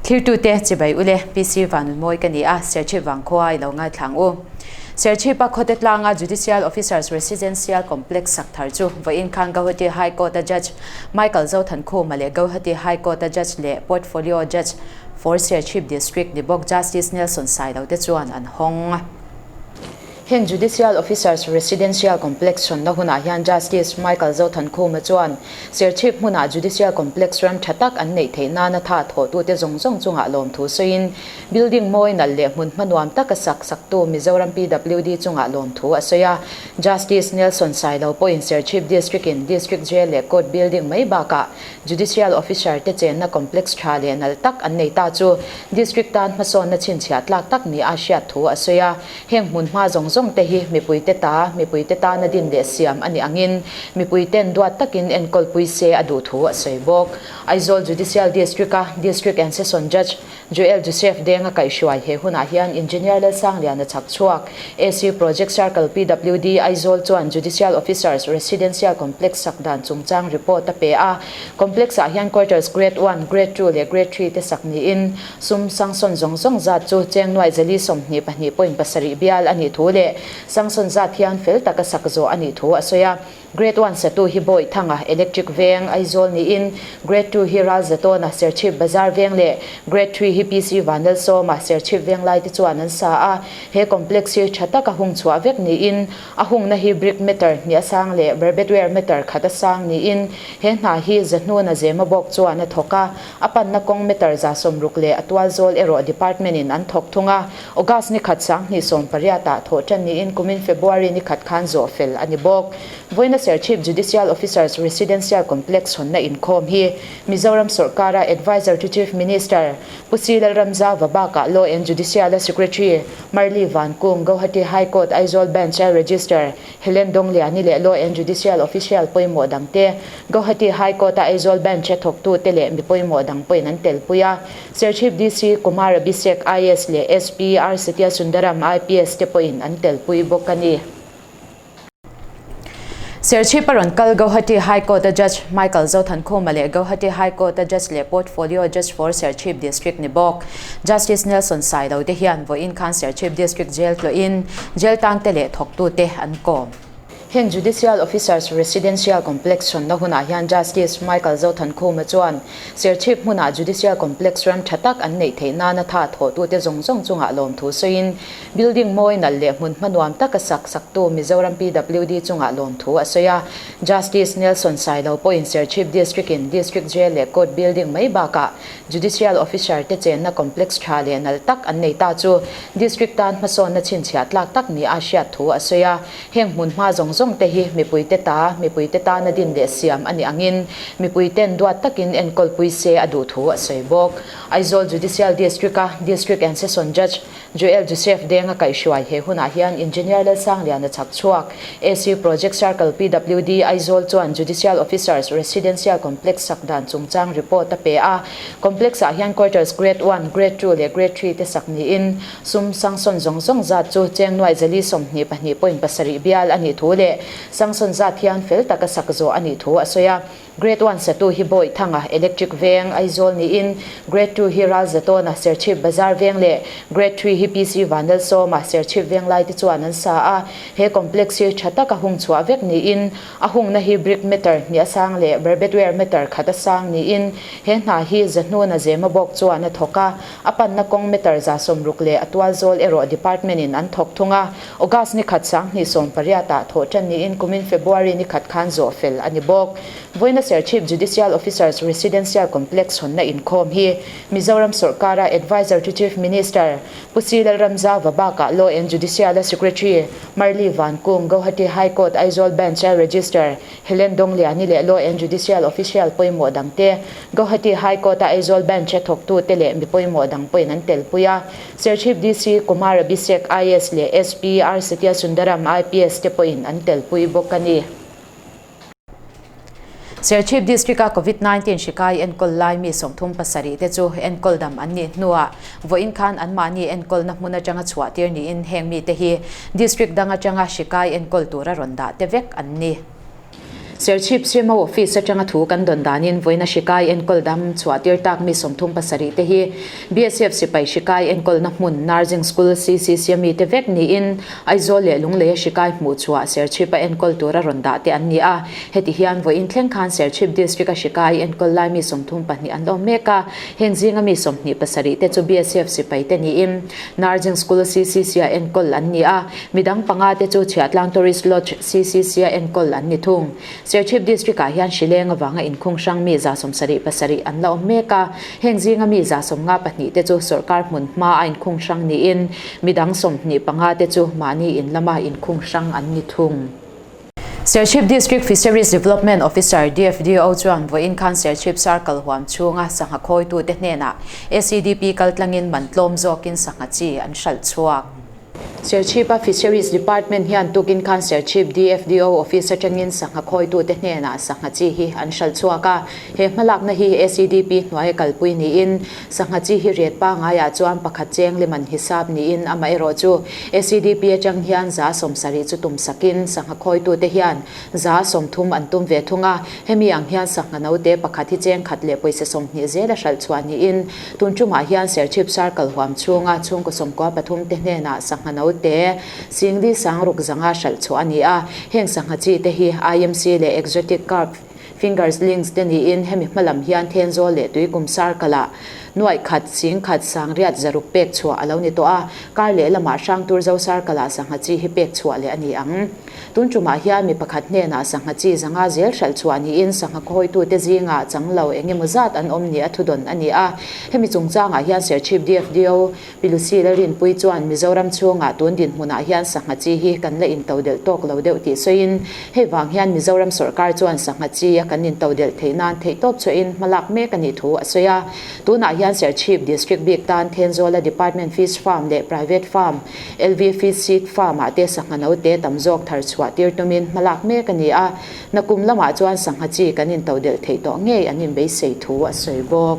Thlirtute chibai ule, PC Vanunmawi ka ni a, Serchhip Vangkhua i lo ngaithla ang u. Serchhipa khawte tlanga Judicial Officers Residential Complex sak thar chu vawiin khan Gauhati High Court-a Judge Michael Zothankhuma leh Gauhati High Court-a Judge leh Portfolio Judge for Serchhip District ni bawk Justice Nelson Sailo te chuan an hawng. Heng Judicial Officers Residential Complex hawnna hunah hian Justice Michael Zothankhuma chuan Serchhip hmunah Judicial Complex ram tha tak an neih theih nana tha thawhtute zawng zawng chungah lawmthu sawiin building mawi nalh leh hmun hmanuam taka sak saktu Mizoram PWD chungah lawmthu a sawi a. Justice Nelson Sailo pawhin Serchhip District-in District Jail leh Court building mai bakah Judicial Officer te chenna complex tha leh nalh tak an nei ta chu District tan hmasawnna chhinchhiah tlak tak ni a hriat thu a sawi a. Heng hmun hma zawng zawng te hi mipuite ta, mipuite tana din leh siam a nih angin mipuiten duat takin enkawlpui se a duh thu a sawi bawk. Aizawl Judicial District-a District and Session Judge Joel Joseph Denga kaihhruai he hunah hian Engineer Lalsangliana chhak chhuak AC Project Circle PWD Aizawl chuan Judicial Officers Residential Complex sak dan chungchang report a pe a. Complex-ah hian Quarters Grade One, Grade Two leh Grade Three te sak niin Sum sangsawn zawng zawng zat chu cheng nuai zali 22 point pasarih bial a nih thu leh sangsawn zat hian fel taka sak zawh a nih thu a sawi a. Grade One satu hi Bawihthanga Electric Veng, Aizawl niin Grade Two hi Ralzatawna Serchhip Bazar Veng leh Grade Three hi PC Vanlalsawma Serchhip Veng lai te chuan an sa a. He complex hi tha taka hung chhuah vek niin A hungna hi brick meter hnih a sang leh barbed-ware meter khat a sang niin he hna hi Zahnuna Zema bawk chuan a thawk a. A panna kawng meter 160 leh a tual zawl erawh department in an thawk thung a. August ni khat 2018 ah thawh tan niin kumin February ni khat khan zawh fel a ni bawk. Vawiina Serchhip Judicial Officers Residential Complex hawnna inkhawm hi Mizoram sawrkara Adviser to Chief Minister Pu Si Lalramzauva bakah Law and Judicial-a Secretary Marli Vankung, Gauhati High Court Aizawl Bench-a Register Helen Dongliani leh Law and Judicial Official pawimawh dangte, Gauhati High Court-a Aizawl Bench-a thawktute leh mi pawimawh dang pawhin an telpui a. Serchhip DC Kumar Abhishek IAS leh SP R Satya Sundaram IPS te pawhin an telpui bawk a ni. Serchhip a rawn kal Gauhati High Court-a Judge Michael Zothankhuma leh Gauhati High Court-a Judge leh Portfolio Judge for Serchhip District ni bawk Justice Nelson Sailo te hian vawiin khan Serchhip District Jail tlawhin jail tangte leh thawktute an kawm. Heng Judicial Officers Residential Complex hawnna hunah hian Justice Michael Zothankhuma chuan Serchhip hmunah Judicial Complex ram tha tak an neih theih nana tha thawhtute zawng zawng chungah lawmthu sawiin Building mawi nalh leh hmun hmanuam taka sak saktu Mizoram PWD chungah lawmthu a sawi a. Justice Nelson Sailo pawhin Serchhip District-in District Jail leh Court Building mai bakah Judicial Officer te chenna complex tha leh nalh tak an nei ta chu District tan hmasawnna chhinchhiah tlak tak ni a hriat thu a sawi a. Heng hmun hma zawng zawng te hi mipuite ta, mipuite tana din leh siam a nih angin mipuiten duat takin enkawlpui se a duh thu a sawi bawk. Aizawl Judicial District-a District and Session Judge Joel Joseph Denga kaihhruai he hunah hian Engineer Lalsangliana chhak chhuak AC Project Circle PWD Aizawl chuan Judicial Officers Residential Complex sak dan chungchang report a pe a. Complex ah hian Quarters Grade One, Grade Two leh Grade Three te sak niin sum sangsawn zawng zawng zat chu cheng nuai zali 22 point pasarih bial a nih thu leh sangsawn zat hian fel taka sak zawh a nih thu a sawi a. Grade One satu hi Bawihthanga Electric Veng, Aizawl niin Grade Two hi Ralzatawna Serchhip Bazar Veng leh Grade Three hi PC Vanlalsawma Serchhip Veng lai te chuan an sa a. He complex hi tha taka hung chhuah vek niin a hungna hi brick meter hnih a sang leh barbed-ware meter khat a sang niin he hna hi Zahnuna Zema bawk chuan a thawk a. A panna kawng meter 160 leh a tual zawl erawh department in an thawk thung a. August ni khat 2018 ah thawh tan niin kumin February ni khat khan zawh fel a ni bawk. Vawiina Serchhip Judicial Officers Residential Complex hawnna inkhawm hi Mizoram sawrkara Adviser to Chief Minister Pu Si Lalramzauva bakah Law and Judicial-a Secretary Marli Vankung, Gauhati High Court Aizawl Bench-a Register Helen Dongliani leh Law and Judicial Official pawimawh dangte, Gauhati High Court-a Aizawl Bench-a thawktute leh mi pawimawh dang pawhin an telpui a. Serchhip DC Kumar Abhishek IAS leh SP R Satya Sundaram IPS te pawhin an telpui bawk a ni. Serchhip District-a Covid 19 hri kai enkawl lai mi 37 te chu enkawl dam an nih hnuah vawiin khan anmahni enkawlna hmun atanga chhuah tir niin heng mite hi District dang atanga hri kai enkawl tura rawn dah te vek an ni. Serchhip CMO Office atanga thu kan dawn danin vawiina hri kai enkawl dam chhuah tir tak mi 37 te hi BSF sipai hri kai enkawlna hmun Nursing School CCC a mite vek niin Aizawl leh Lungleia hri kai hmuh chhuah Serchhip a enkawl tura rawn dah te an ni a. Heti hian vawiin thleng khan Serchhip District a hri kai enkawl lai mi 32 an awm mek a, heng zinga mi 27 te chu BSF sipai te niin Nursing School CCC a enkawl an ni a. Midang panga te chu Chhiahtlang Tourist Lodge CCC a enkawl an ni thung. Serchhip District ah hian hrileng avanga inkhung hrang mi 77 an la awm mek a, heng zinga mi 52 te chu sawrkar hmun hma a inkhung hrang niin midang 25 te chu mahni in lama inkhung hrang an ni thung. Serchhip District Fisheries Development Officer, DFDO, chuan vawiin khan Serchhip Circle huam chhunga sangha khawitute hnenah SEDP kaltlangin man tlawm zawkin sangha chi an hralh chhuak. Serchhip-a Fisheries Department hian tukin khan Serchhip DFDO Office atangin sangha khawitute hnenah sangha chi hi an hralh chhuak a. He hmalakna hi SEDP hnuaia kalpui niin sangha chi hi ret pangaiah chuan pakhat cheng liman hisap niin amaherawhchu SEDP atang hian 70 chu tum sakin sangha khawitute hian 30 an tum ve thung a. Hemi ang hian sangha note pakhat hi cheng khat leh pawisa 20 zela hralh chhuah niin Tun tumah hian Serchhip Circle huam chhunga chhungkaw 13 te hnenah sangha note singli sang ruk zanga hralh chhuah a ni a. Heng sangha chi te hi IMC leh Exotic Carp Fingers Links te niin hemi hmalam hian Thenzawl leh Tuikum Circle ah nuaih khat, sing khat, sang riat zaruk pek chhuah a lo ni tawh a. Kar leh lamah Hrangturzo Circle ah sangha chi hi pek chhuah leh a ni ang. Tun tumah hian mi pakhat hnenah sangha chi zanga zel hralh chhuah niin sangha khawitute zingah chang lo eng emaw zat an awm nia thudawn a ni a. Hemi chungchangah hian Serchhip DFDO Pi Lucy Lalrinpuii chuan Mizoram chhungah tun dinhmunah hian sangha chi hi kan la intodelh tawk lo deuh tih sawiin hei vang hian Mizoram sawrkar chuan sangha chi a kan intodelh theih nan theihtawp chhuahin hmalak mek a nih thu a sawi a. Tunah hian Serchhip District bik tan Thenzawla Department Fish Farm leh Private Farm LV Fish Seed Farm ah te sangha note tam zawk thar chhuah tir tumin hmalak mek a ni a, nakum lamah chuan sangha chi kan intodelh theih tawh ngei an inbeisei thu a sawi bawk.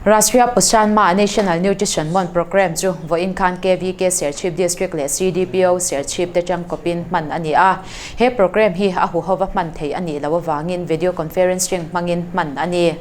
Rashtriya Poshan Maah National Nutrition Month Programme chu vawiin khan KVK Serchhip District leh CDPO Serchhip te tangkawpin hman a ni a. He programme hi a huhova hman theih a nih loh avangin video conferencing hmangin hman a ni.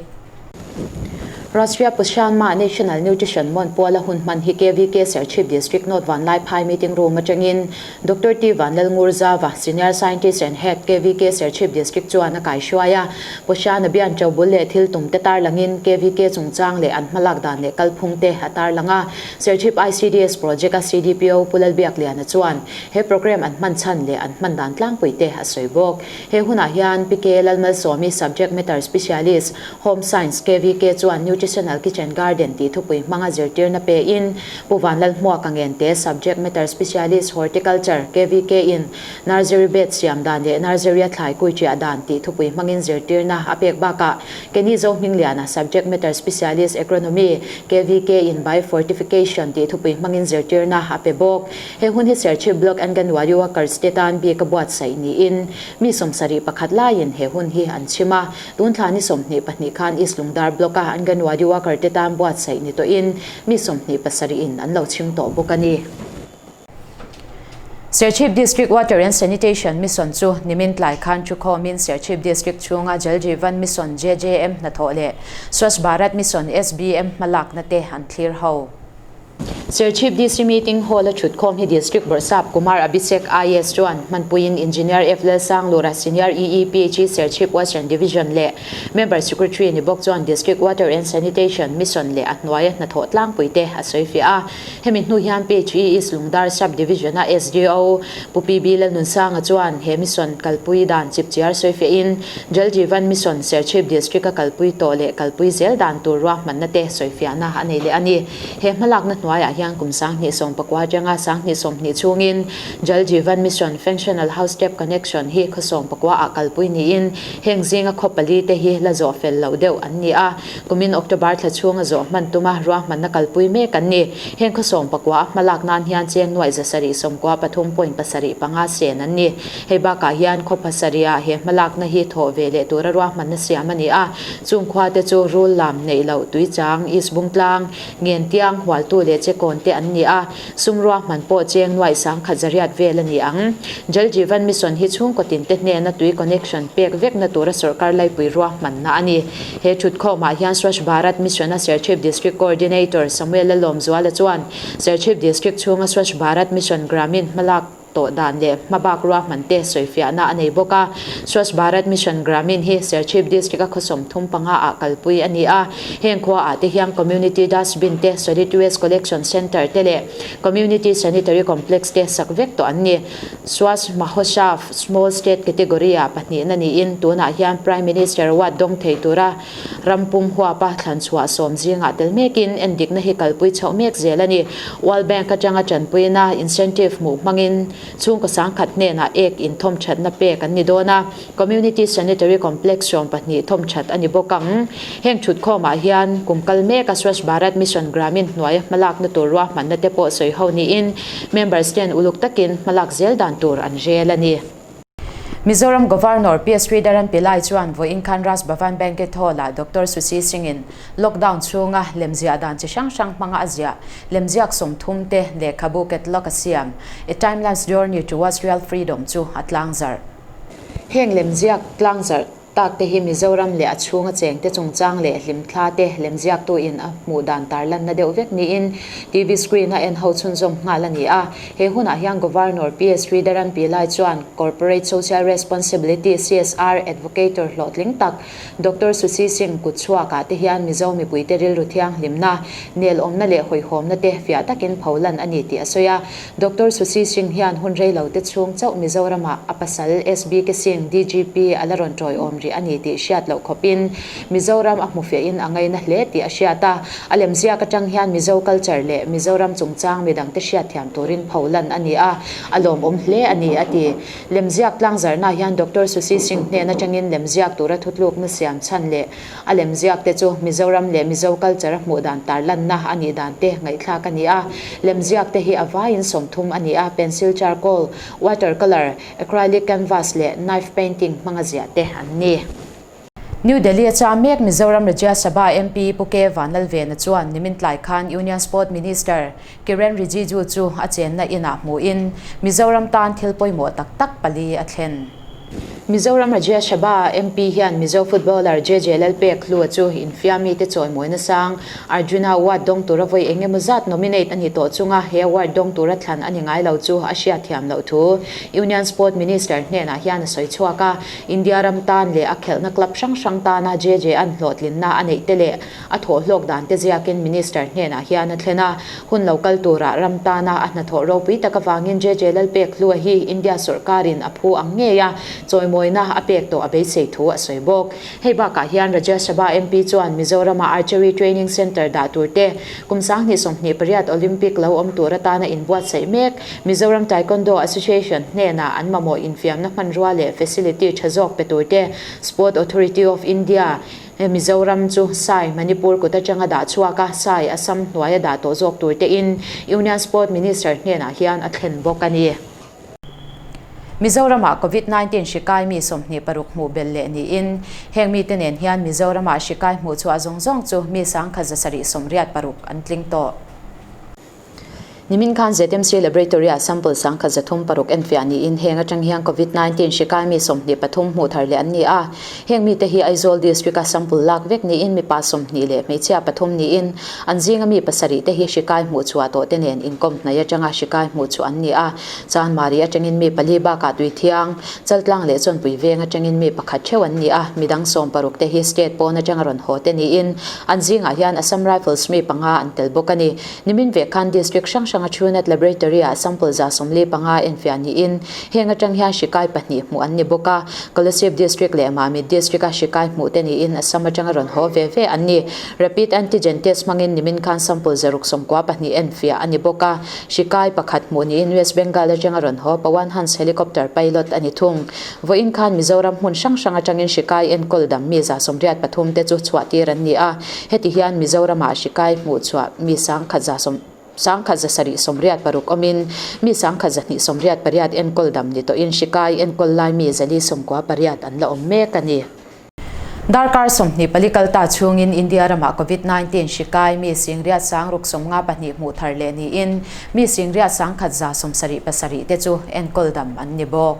Rashtriya Poshan Maah National Nutrition Month puala hun hman hi KVK Serchhip District North Vanlaiphai Meeting Room atangin Doctor T Vanlalngurzava, Senior Scientist and Head, KVK Serchhip District chuan a kaihruai a. Poshan a bian ṭobul leh thil tum te tarlangin KVK chungchang leh an hmalak dan leh kalphung te a tarlang a. Serchhip ICDS Project a CDPO Pu Lalbiakliana chuan he programme an hman chhan leh an hman dan tlangpui te a sawi bawk. He hunah hian Pi K Lalmalsawmi Subject Matter Specialist, Home Science, KVK chuan Nutritional Kitchen Garden tih thupui hmanga zirtirna pein Pu Vanlalhmuaka Ngente, Subject Matter Specialist, Horticulture, KVK in Nursery Bed siam dan leh Nursery a thlai kui ṭiah dan tih thupui hmangin zirtirna a pek bakah Kenny Zohmingliana, Subject Matter Specialist, Agronomy, KVK in Biofortification tih thupui hmangin zirtirna a pe bawk. He hun hi Serchhip Block Anganwadi Workers te tan bik a buatsaih niin mi 71 laiin he hun hi an chhim a. Tun thla ni 22 khan East Lungdar Block a Anganwadi Worker te tan buatsaih ni tawhin mi 27 in an lo chhim tawh bawk a ni. Serchhip District Water and Sanitation Mission chu nimin tlai khan thukhawmin Serchhip District chhunga Jal Jeevan Mission, JJM, hnathawh leh Swachh Bharat Mission, SBM, hmalakna te an thlir ho. Serchhip DC Meeting Hall a thutkhawm hi District Bawrhsap Kumar Abhishek IAS chuan hmanpuiin Engineer F Lalsanglura Senior EEPHE Serchhip Western Division leh Member Secretary ni bawk chuan District Water and Sanitation Mission leh a hnuaia hnathawh tlangpui te a sawifiah a. Hemi hnu hian PHE East Lungdar Sub Division a SDO Pu PB Lalnunsanga chuan he mission kalpui dan chipchiar sawifiahin Jal Jeevan Mission Serchhip District a kalpui tawh leh kalpui zel dan tur ruahmanna te sawifiahna a nei leh a ni. He hmalakna hnuaiah hian kum 2019 atanga 2020 chhungin Jal Jeevan Mission Functional House Tap Connection hi khaw 19 ah kalpui niin heng zinga khaw pali te hi la zawh fel loh deuh an ni a. Kumin October thla chhunga zawh hman tuma ruahmanna kalpui mek an ni. Heng khaw 19 a hmalak nan hian cheng nuaih 793.75 sen an ni. Hei bakah hian khaw pasarihah he hmalakna hi thawh ve leh tura ruahmanna siam a ni a. Chung khua te chu Rul lam neih loh Tuichang, East Bungtlang, Ngentiang, Hualtu leh Chekaw. Kulikawn te an ni a, sum ruahman pawh cheng nuaih 10,100 vel a ni ang. Jal Jeevan Mission hi chhungkaw tinte hnena tui connection pek vekna tura sawrkar laipui ruahmanna a ni. He thutkhawmah hian Swachh Bharat Mission-a Serchhip District Coordinator Samuel Lalawmzuala chuan Serchhip District chhunga Swachh Bharat Mission Gramin hmalak tawh dan leh hmabak ruahman te sawifiahna a nei bawk a. Swachh Bharat Mission Gramin hi Serchhip District-a khaw 35 ah kalpui a ni a. Heng khua ah te hian Community Dustbin te, Solid Waste Collection Centre te leh Community Sanitary Complex te sak vek tawh an ni. Swachh Mahotsav Small State Category ah pahnihna niin tunah hian Prime Minister Award dawng thei tura Ram pum huapa thlan chhuah sawm zingah tel mekin endikna hi kalpui chhoh mek zel a ni. World Bank atanga tanpuina incentive hmuh hmangin chhungkaw sangkhat hnenah ek inthawm thatna pek an ni dawn a, Community Sanitary Complex 12 thawm that a ni bawk ang. Heng thutkhawmah hian kum kal meka Swachh Bharat Mission Gramin hnuaia hmalakna tur ruahmanna te pawh sawi ho niin members ten uluk takin hmalak zel dan tur an rel a ni. Mizoram Governor P Sridharan Pillai chuan vawiin khan Raj Bhavan Banquet Hall-ah Doctor Sushi Singh-in lockdown chhunga lemziah dan chi hrang hrang hmanga a ziah lemziak 30 te lehkhabu catalog a siam A Timeless Journey Towards Real Freedom chu a tlangzarh. Heng lemziak tlangzarh Tak te hi Mizoram leh a chhunga chengte chungchang leh hlimthla te lemziaktu in a hmuh dan tarlanna deuh vek niin TV screen a en ho chhunzawm nghal a ni a. He hunah hian Governor PS Sridharan Pillai chuan Corporate Social Responsibility, CSR, Advocator hlawhtling tak Doctor Sushi Singh kutchhuakah te hian Mizo mipuite rilru thianghlimna, nelawmna leh hawihhawmna te fiah takin pholan a ni tih a sawi a. Doctor Sushi Singh hian hun rei lo te chhung chauh Mizoramah a pasal SBK Singh, DGP, a la rawn tawiawm rih a ni tih hriat loh khawpin Mizoram a hmufiahin a ngaina hle tih a hriat a. A lemziak atang hian Mizo culture leh Mizoram chungchang midangte hriatthiam turin pholan a ni a, a lawmawm hle a ni, a ti. Lemziak tlangzarhna hian Doctor Sushi Singh hnen atangin lemziak tura thutlukna siam chhan leh A lemziak te chu Mizoram leh Mizo culture a hmuh dan tarlanna a nih dan te ngaihthlak a ni a. Lemziak te hi a vaiin 30 a ni a, pencil charcoal, water colour, acrylic canvas leh knife painting hmanga ziah te an ni. New Delhi a cham mek Mizoram Rajya Sabha MP Pu K Vanlalvena chuan nimin tlai khan Union Sport Minister Kiren Rijiju chu a chenna inah hmuhin Mizoram tan thil pawimawh tak tak pali a thlen. Mizoram Rajya Sabha MP hian Mizo footballer JJ Lalpek Hlua chu infiammi te chawimawina sang Arjuna Award dawng tura vawi eng emaw zat nominate a ni tawh chunga he award dawng tura thlan a ni ngai lo chu a hriatthiam loh thu Union Sport Minister hnenah hian a sawi chhuak a. India ram tan leh a khelhna club hrang hrang tana JJ an hlawhtlinna a neih te leh A thawhhlawk dan te ziakin Minister hnenah hian a thlen a, hun lo kal turah ram tana a hnathawh ropui tak avangin JJ Lalpek Hlua hi India sawrkarin a phu ang ngei a, chawimawina a pek tawh a beisei thu a sawi bawk. Hei bakah hian Rajya Sabha MP chuan Mizorama Archery Training Centre dah tur te, kum 2028 Olympic lo awm tur atana inbuatsaih mek Mizoram Taekwondo Association hnenah an mamawh infiamna hmanrua leh facility tha zawk pe tur te, Sport Authority of India, He Mizoram chu Sai, Manipur kut atanga dah chhuak a, Sai, Assam hnuaia dah tawh zawk tur tein Union Sport Minister hnenah hian a thlen bawk a ni. Mizoramah Covid 19 hri kai mi 26 hmuh belh leh niin, heng mite nen hian Mizoramah hri kai hmuh chhuah zawng zawng chu mi 1786 an tling tawh. Nimin khan ZMC Laboratory-ah sample 1306 enfiah niin heng atang hian Covid 19 hri kai mi 23 hmuh thar leh an ni a. Heng mite hi Aizawl District-a sample lak vek niin mipa 20 leh hmeichhia pathum niin an zinga mi pasarih te hi hri kai hmuh chhuah tawh te nen inkawm hnaih atanga hri kai hmuh chu an ni a. Chanmari atangin mi pali bakah Tuithiang, Chaltlang leh Chawnpui veng atangin mi pakhat theuh an ni a, midang 16 te hi state pawn atanga rawn haw te niin an zingah hian Assam Rifles mi panga an tel bawk a ni. Nimin vek khan District hrang hranga Truenat Laboratory-ah sample 45 enfiah niin heng atang hian hri kai pahnih hmuh an ni bawk a. Kolasib District leh Mamit District-a hri kai hmuh te niin Assam atanga rawn haw ve ve an ni. Rapid Antigen Test hmangin nimin khan sample 692 enfiah a ni bawk a. Hri kai pakhat hmuh niin West Bengal atanga rawn haw Pawan Hans Helicopter pilot a ni thung. Vawiin khan Mizoram hmun hrang hrang atangin hri kai enkawl dam mi 83 te chu chhuah tir an ni a. Heti hian Mizoramah hri kai hmuh chhuah mi 1786 awmin mi 1288 enkawl dam ni tawhin hri kai enkawl lai mi 498 an la awm mek a ni. Darkar 24 kal ta chhungin India ramah Covid 19 hri kai mi singriat sangruk 52 hmuh thar leh niin mi singriat sangkhat 77 te chu enkawl dam an ni bawk.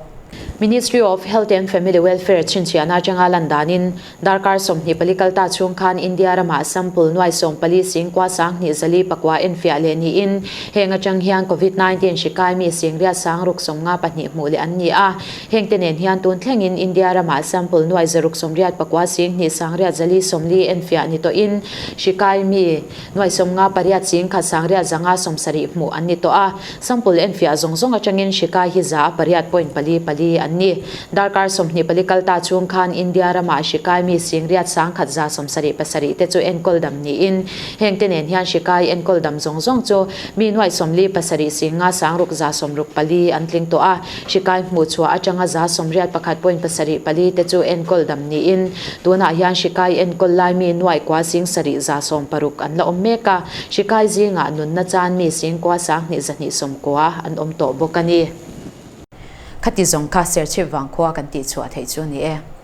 Ministry of Health and Family Welfare chhinchhiahna atanga lan danin Darkar 24 kal ta chhung khan India ramah sample nuai 14 singkua 12 409 enfiah leh niin heng atang hian Covid 19 hri kai mi singriat sangruk 52 hmuh leh an ni a. Heng te nen hian tun thlengin India ramah sample nuai 169 sing hnih sangriat 440 enfiah ni tawhin hri kai mi nuai 58 sing khat sangriat 570 hmuh an ni tawh a. Sample enfiah zawng zawng atangin hri kai hi 8.44 an ni. Darkar 24 kal ta chhung khan India ramah hri kai mi singriat sangkhat 77 te chu enkawl dam niin heng te nen hian hri kai enkawl dam zawng zawng chu mi nuai 47 singa sangruk 64 an tling tawh a. Hri kai hmuh chhuah atanga 81.74 te chu enkawl dam niin tunah hian hri kai enkawl lai mi nuai kua sing sarih 60 an la awm mek a. Hri kai zingah nunna chan mi singkua sanghnih 290 an awm tawh bawk a ni. Khati zawng kha Serchhip Vangkhua kan tih chhuah theih chu a ni e.